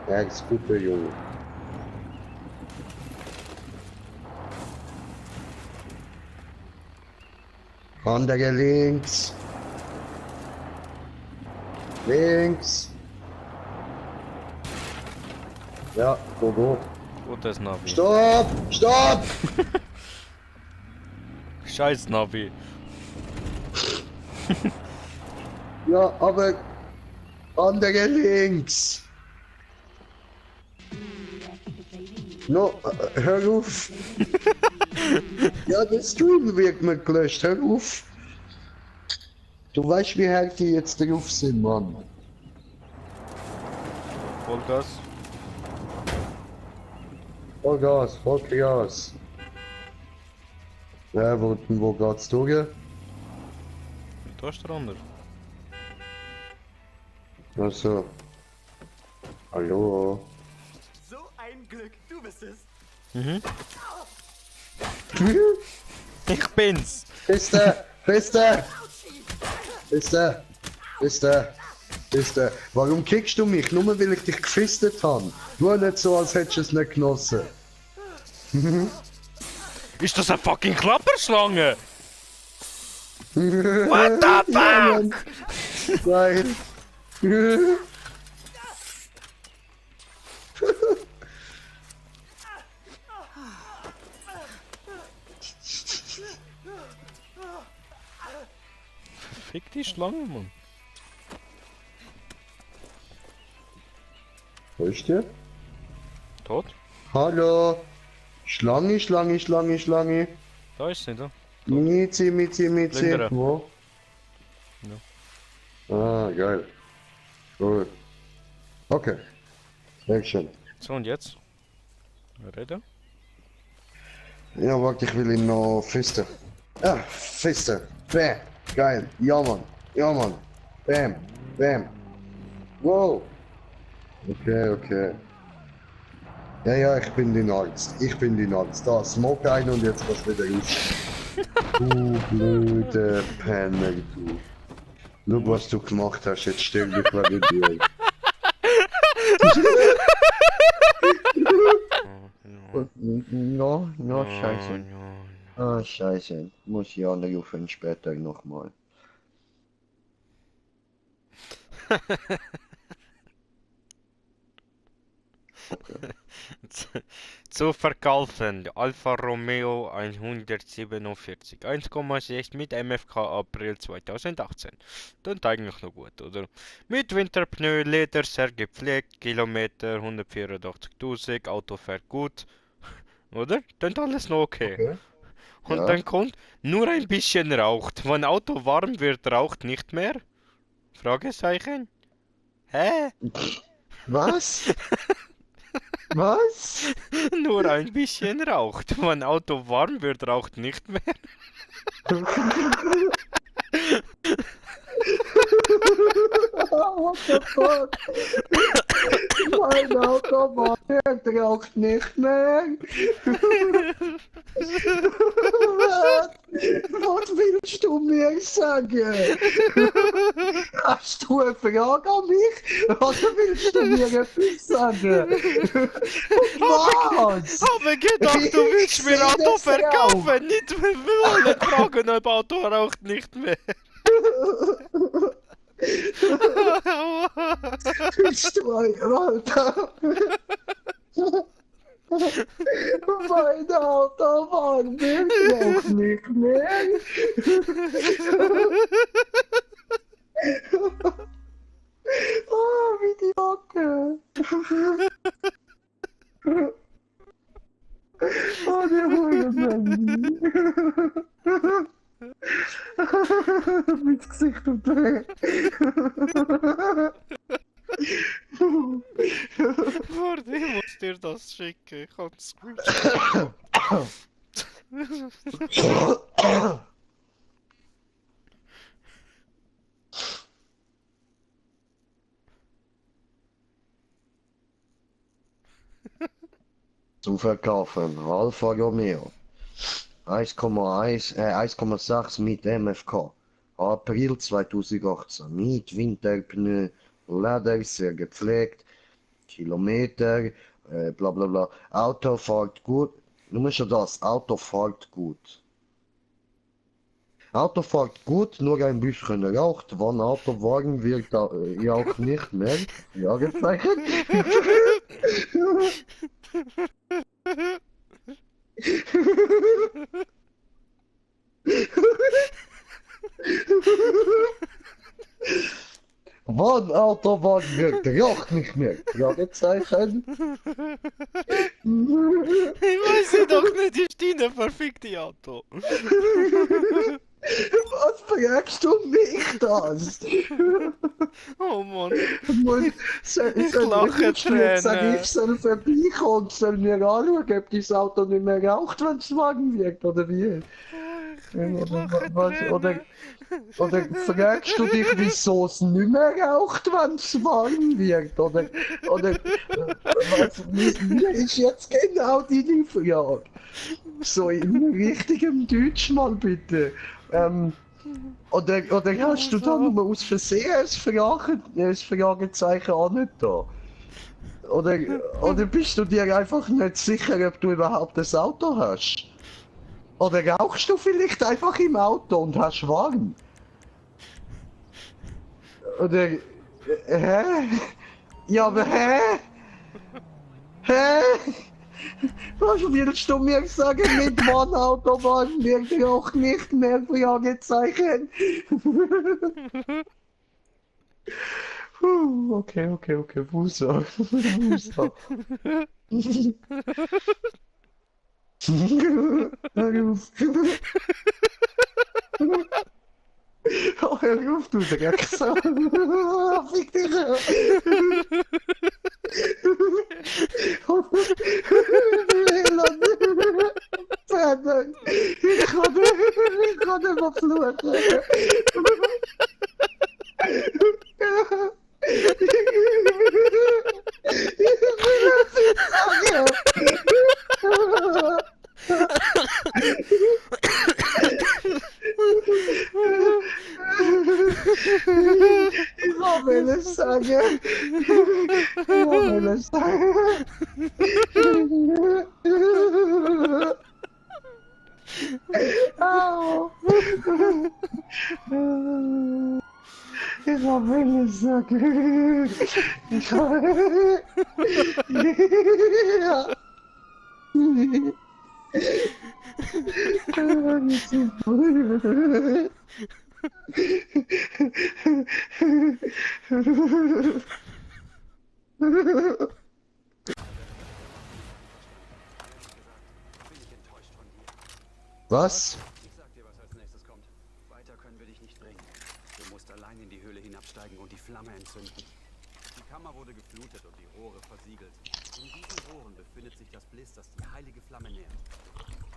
Er ist guter Junge. Andere links. Links. Ja, go. Gutes Navi. Stopp! Stopp! Scheiß Navi. Ja, aber andere links. No, hör auf. Ja, der Stream wird mir gelöscht, hör auf. Du weißt, wie hart die jetzt drauf sind, Mann. Vollgas. Vollgas, Vollgas. Ja, wo geht's durch? Da ist der andere. Also. Hallo. So ein Glück, du bist es. Mhm. Ich bin's. Biste! Warum kickst du mich? Nur weil ich dich gefistet habe. Nur nicht so, als hättest du es nicht genossen. Ist das eine fucking Klapperschlange? What the fuck? Geil. Fick die Schlange, Mann. Wo ist der? Tot? Hallo. Schlange. Da ist sie, da. Mizi. Lintere. Wo? Ah, geil. Cool. Okay. Action. So, und jetzt? Rede? Ja, warte, ich will ihn noch fisten. Ja, fisten. Bam. Geil. Ja, Mann. Bam. Wow. Okay. Ja, ich bin dein Arzt. Da, smoke ein und jetzt was wieder raus. Du blöde Penner, du. Schau, was du gemacht hast, jetzt stell dich mal mit dir. No, scheiße. Ah, scheiße. Muss ich anrufen später nochmal. Zu verkaufen, Alfa Romeo 147, 1,6 mit MFK April 2018. Klingt eigentlich noch gut, oder? Mit Winterpneu, Leder, sehr gepflegt, Kilometer 184.000, Auto fährt gut, oder? Klingt alles noch okay. Und Ja. dann kommt, nur ein bisschen raucht. Wenn Auto warm wird, raucht nicht mehr? Fragezeichen? Hä? Was? Was? Nur ein bisschen raucht. Wenn Auto warm wird, raucht nicht mehr. What the fuck? Mein Auto raucht nicht mehr. Was willst du mir sagen? Hast du eine Frage an mich? Oder willst du mir etwas sagen? Was? Habe gedacht, du willst mir Auto verkaufen. Nicht mehr wollen fragen, ob Auto raucht nicht mehr. Bist du ein Alter? Mein Auto warm wird auch nicht mehr. Oh, wie die Hocke. Oh, der Hurenmann. Mit Gesicht und Dreh. Warte, ich muss dir das schicken. Ich kann es gut. Zum Verkaufen, Alfa Romeo. 1,6 mit MFK. April 2018. Mit Winterpneu, Leder sehr gepflegt. Kilometer, bla bla bla. Auto fährt gut. Nur schon das, Auto fährt gut. Auto fährt gut, nur ein bisschen raucht. Wann Auto wagen wird, ja auch nicht mehr. Fragezeichen. Wann Auto wagen wird, raucht nicht mehr. Fragezeichen. Ich weiß ja doch nicht, ist dein verfickte Auto. Was fragst du mich das? Oh Mann. Ich lache Tränen. Sag ich soll vorbeikommen und soll mir anschauen, ob das Auto nicht mehr raucht, wenn es wagen wird, oder wie? Oder fragst du dich, wieso es nicht mehr raucht, wenn es warm wird? Oder wie ist jetzt genau deine Frage? So in richtigem Deutsch mal bitte. Oder hast du da nur aus Versehen ein Fragezeichen auch nicht da? Oder bist du dir einfach nicht sicher, ob du überhaupt ein Auto hast? Oder rauchst du vielleicht einfach im Auto und hast warm? Oder, hä? Ja, aber hä? Hä? Was willst du mir sagen, mit wann Autobahn wird auch nicht mehr Fragezeichen? Okay, Wusa. Wusa. Hör auf. Oh, hör auf, du Drecksau. Fick dich. Verdammt. Ich kann nicht mehr fluchen. Ich will es nicht sagen. Ich will es sagen. Ich will es sagen. Au. Ich will es sagen. Was? Ich sag dir, was als nächstes kommt. Weiter können wir dich nicht bringen. Du musst allein in die Höhle hinabsteigen und die Flamme entzünden. Die Kammer wurde geflutet und die Rohre versiegelt. In diesen Rohren befindet sich das Bliss, das die heilige Flamme nährt.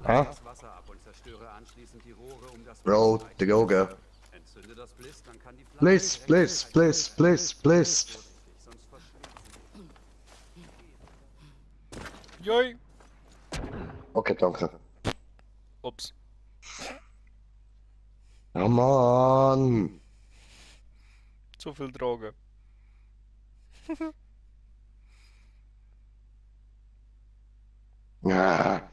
Lass das Wasser ab und zerstöre anschließend die Rohre, um das Bro, Wasser zu Droge. Entzünde das Bliss, dann kann die Flamme Bliss, direkt Bliss, direkt Bliss, Bliss, Bliss. vorsichtig, sonst verschwindet sie. Joi. Okay, danke. Ups. Ja, Mann. Zu viel Droge. Ja,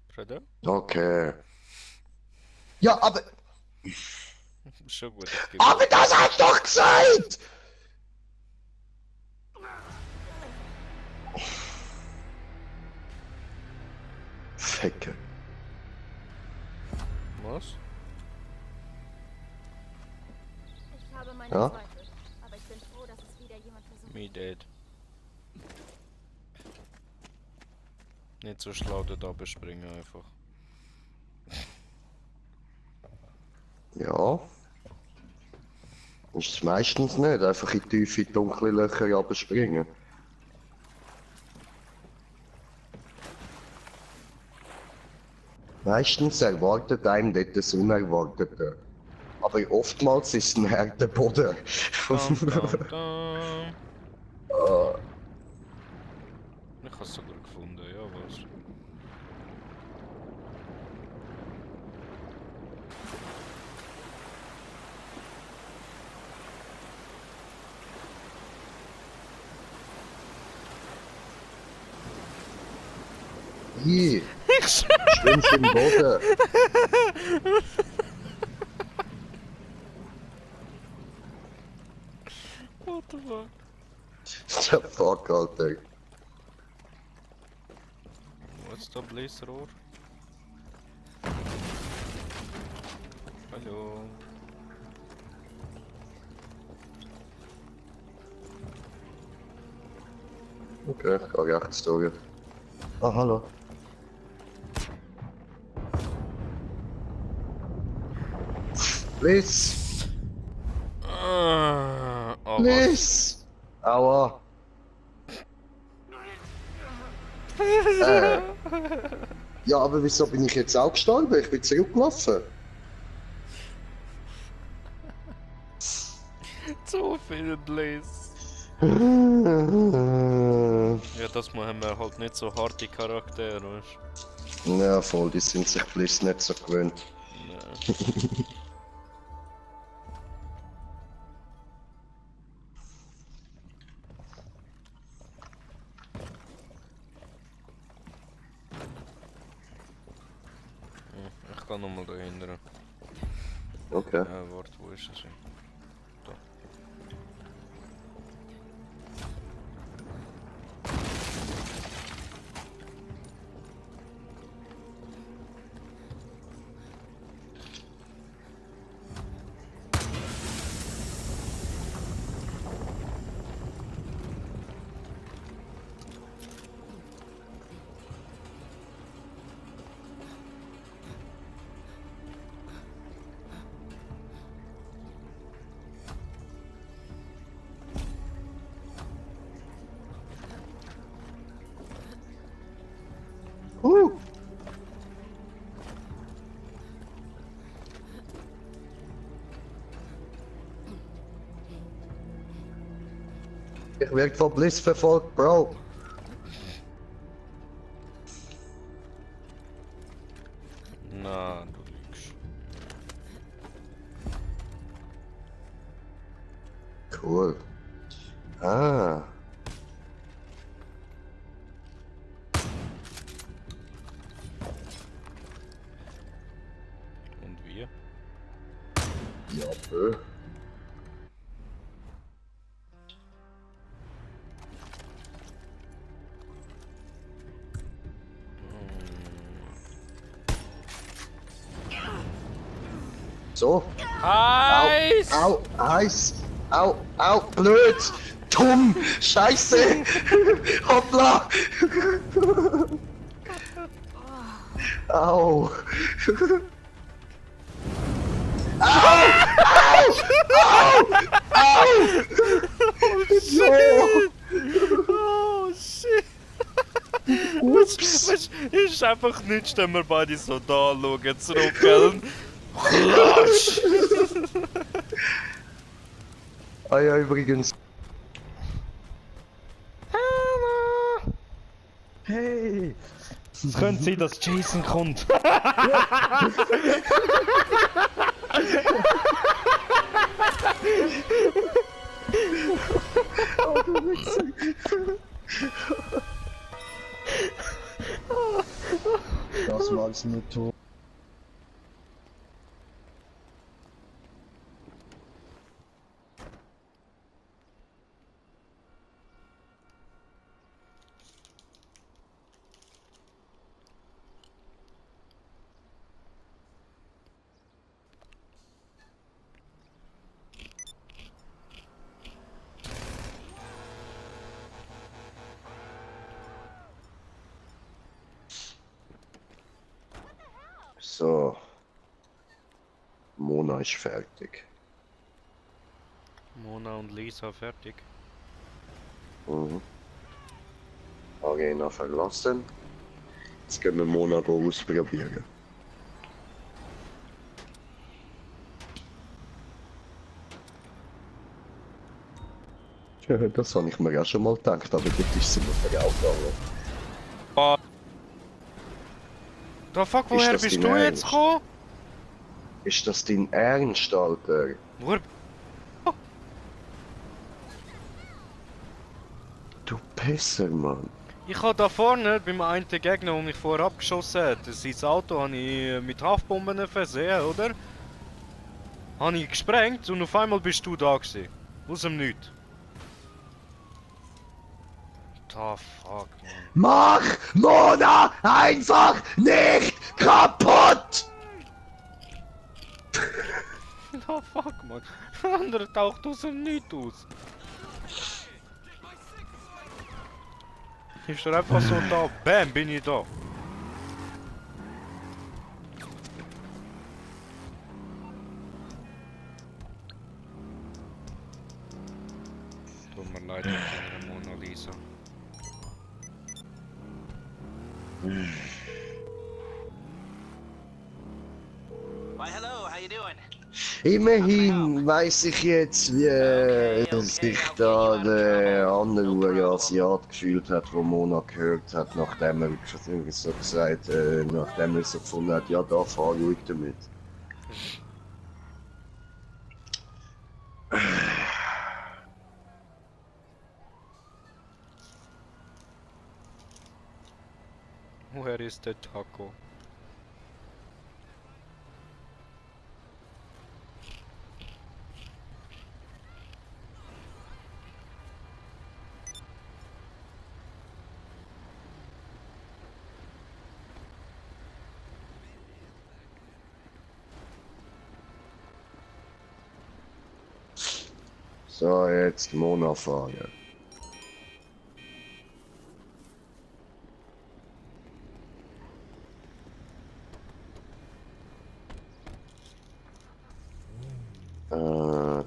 Bruder? okay. Ja, aber Schon gut. Es geht. Aber das hat doch gesagt! Fecke. Was? Ich habe meine Ja? Zweifel, aber ich bin froh, dass es wieder jemand versucht. Me dead. Nicht so schlau da bespringen einfach. Ja. Ist es meistens nicht, einfach in tiefe, dunkle Löcher runterspringen. Meistens erwartet einem dort das Unerwartete. Aber oftmals ist es ein harter Boden. Dum, dum, dum. Ich hab's sogar gefunden, ja was. Ih, schwimmst im Boden. What the fuck? Der Fuck, Alter. Was ist da Bläserrohr? Hallo. Okay, ich gehe rechts durch. Ah, hallo. Please! Oh, was? Please! Aua! Ja, aber wieso bin ich jetzt auch gestorben? Ich bin zurückgelaufen. So viele Blaze. Ja, das mal haben wir halt nicht so harte Charaktere, weißt Ja, voll, die sind sich Bliss nicht so gewöhnt. du? Ich kann nochmal dahinter. Okay. Ja, warte, wo ist es? Da. Ich werde von Bliss verfolgt, Bro. Na, du lügst. Cool. Ah. Und wir? Ja, bö. So. Eis! Au, Eis. Au, au, blöd. Dumm. Scheiße. Hoppla. Au. Oh shit! Weißt, ist einfach nichts, wenn wir beide so da schauen, zurückgehen. Klatsch! Ah ja, übrigens. Hey. Es könnte sein, dass Jason kommt. Das war's mit Tor. So. Mona ist fertig. Mona und Lisa fertig. Mhm. Arena verlassen. Jetzt gehen wir Mona ausprobieren. Ja, das habe ich mir auch schon mal gedacht, aber dort ist sie mir auch gegangen. Da fuck, woher das bist dein du jetzt Ernst? gekommen? Ist das dein Ernst, Alter? Woher? Du Pisser, Mann. Ich habe da vorne beim einen Gegner, der mich vorher abgeschossen hat, sein Auto habe ich mit Haftbomben versehen, oder? Habe ich gesprengt und auf einmal bist du da gewesen. Aus dem Nichts. The fuck, man. Mach Mona einfach nicht kaputt! The fuck, man. Der andere taucht aus dem Nichts aus. Ich stehe einfach so da. Bam, bin ich da. Tut mir leid, mit deiner Mona Lisa. Why, hello, how you doing? Immerhin weiss ich jetzt, wie sich da der andere Asiat gefühlt hat, der Mona gehört hat, nachdem er so gesagt, nachdem er so gefunden hat, ja, da fahr ruhig damit. Where is the taco? So, jetzt Mona fahren.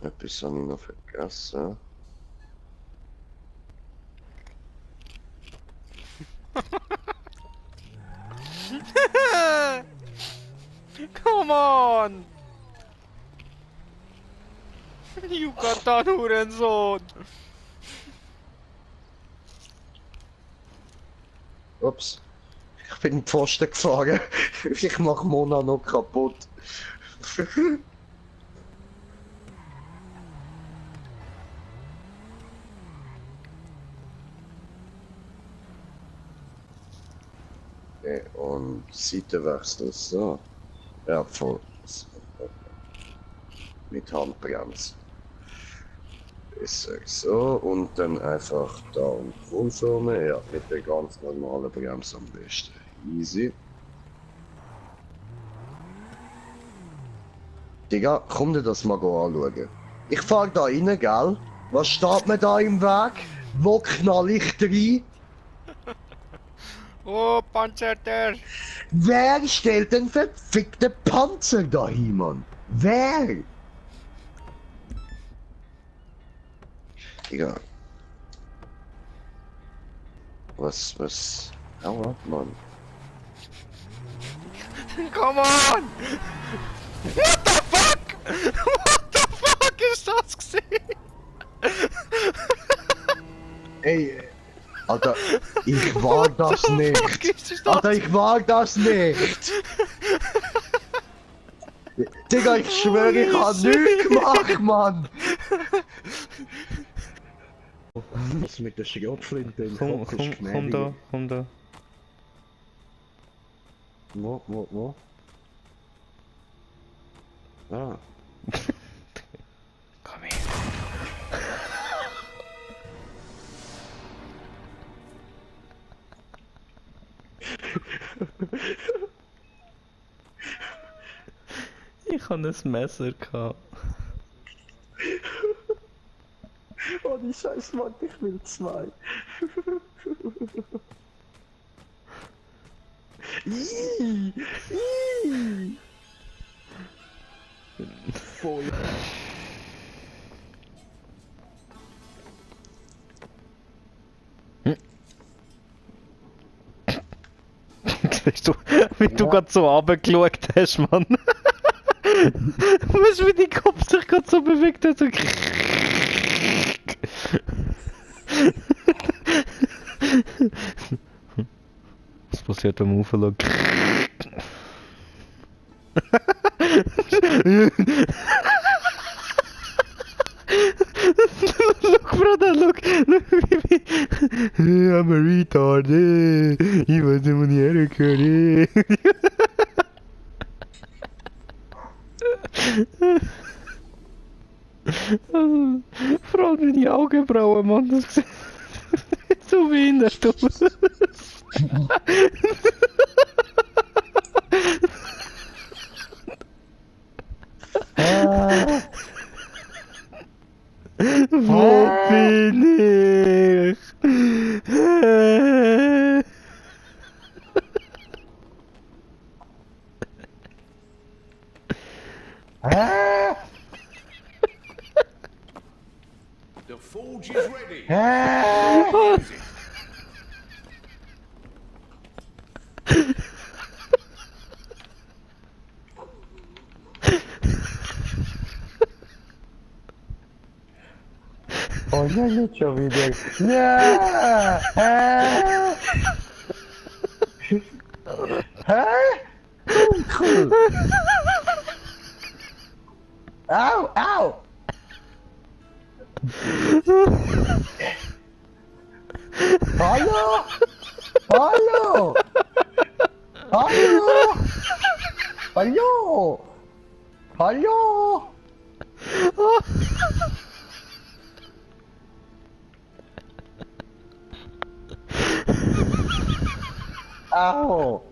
Etwas habe ich noch vergessen. Come on! Yucatan Hurensohn! Ups. Ich bin in den Pfosten gefahren. Ich mach Mona noch kaputt. Okay, und Seitenwechsel, so. Ja, voll. Mit Handbremse. Besser so, und dann einfach da und Fullzone, ja, mit der ganz normalen Bremse am besten. Easy. Digga, komm dir das mal anschauen. Ich fahr da rein, gell? Was steht mir da im Weg? Wo knall ich rein? Oh, Panzerter! Wer stellt den verfickten Panzer dahin, Mann? Wer? Digga. Was? Aua, Mann. Come on! What the fuck? What the fuck ist das gesehen? Ey, Alter, ich war das nicht. Ist das? Alter, ich war das nicht. Digga, ich schwöre, ich hab nichts gemacht, Mann. Was mit der Schrotflinte im Kopf ist gnädig. Komm da. Wo? Ah. Komm her. Ich hatte ein Messer gehabt. Oh, die Scheiß, Mann, ich will 2. Voll. Siehst du, wie du gerade so runtergeschaut hast, Mann? Weißt du, wie dein Kopf sich gerade so bewegt hat? So was passiert, wenn man aufschaut? Look, brother, look! I'm a retard. Ich weiß nicht, wo ich hergehöre. Vor allem deine Augenbrauen, Mann, das sieht so behindert aus. Wo bin ich? The forge is ready. Oh nein, nicht schon wieder. Ja! Hä? Hä? Dunkel! Au, au! Hallo? Hallo? Hallo? Hallo? Hallo? Au!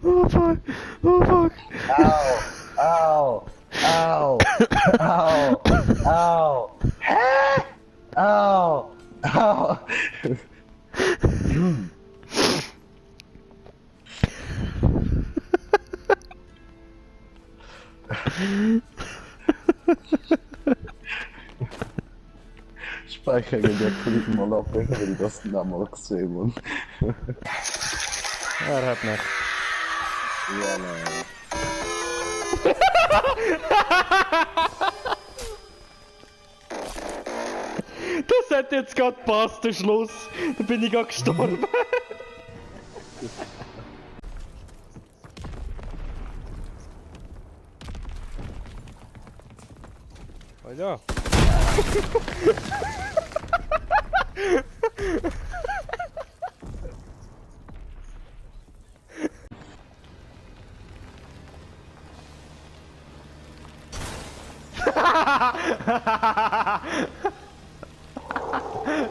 Oh fuck, oh fuck. Ow! Ow! Ow! Ow! Ow! Hä? Ow! Ow! Speichere der Kollegen mal ab, wenn ich das damals gesehen habe. Er hat nicht. Ja, nein. Das hat jetzt gerade gepasst, der Schluss. Da bin ich gerade gestorben. Oh ja.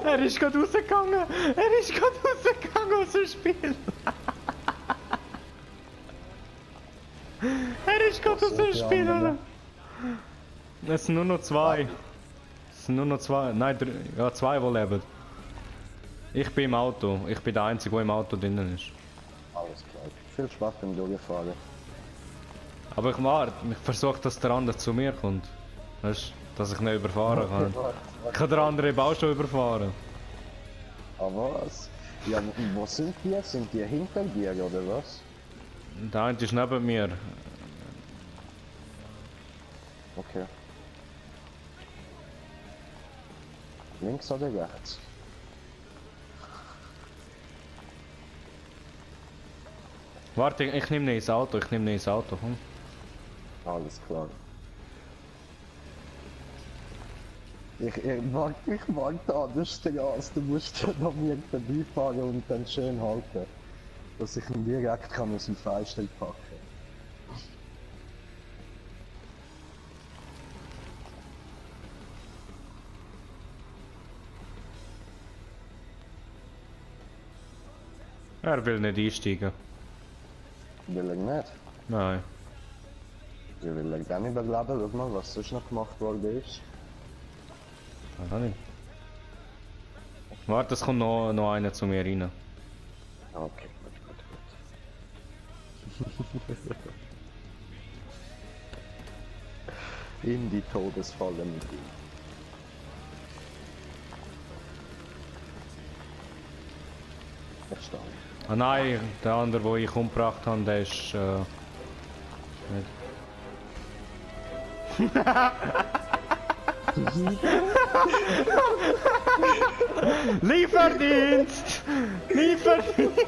Er ist gerade rausgegangen! Er ist gerade rausgegangen aus dem Spiel! Er ist gerade aus dem Spiel, oder? Es sind nur noch zwei. Es sind nur noch zwei. Nein, drei, ja, zwei, die leben. Ich bin im Auto. Ich bin der Einzige, der im Auto drinnen ist. Alles klar. Viel Spaß beim Durchfahren. Aber ich warte. Ich versuche, dass der andere zu mir kommt. Weißt du, dass ich nicht überfahren kann. Ich kann den anderen auch schon überfahren. Aber was? Ja, wo sind die? Sind die hinter dir oder was? Der eine ist neben mir. Okay. Links oder rechts? Warte, ich nehme nicht ins Auto. Ich nehme nicht ins Auto. Komm. Alles klar. Ich warte an der Straße, du musst an mir vorbeifahren und dann schön halten. Dass ich ihn direkt kann aus dem Fenster packen. Er will nicht einsteigen. Will er nicht? Nein. Wie will er dann überleben? Schau mal, was sonst noch gemacht worden ist. Weiß auch nicht. Warte, es kommt noch einer zu mir rein. Okay, gut. In die Todesfalle mit ihm. Verstanden. Ah nein, der andere, den ich umgebracht habe, der ist... Lieferdienst! Lieferdienst!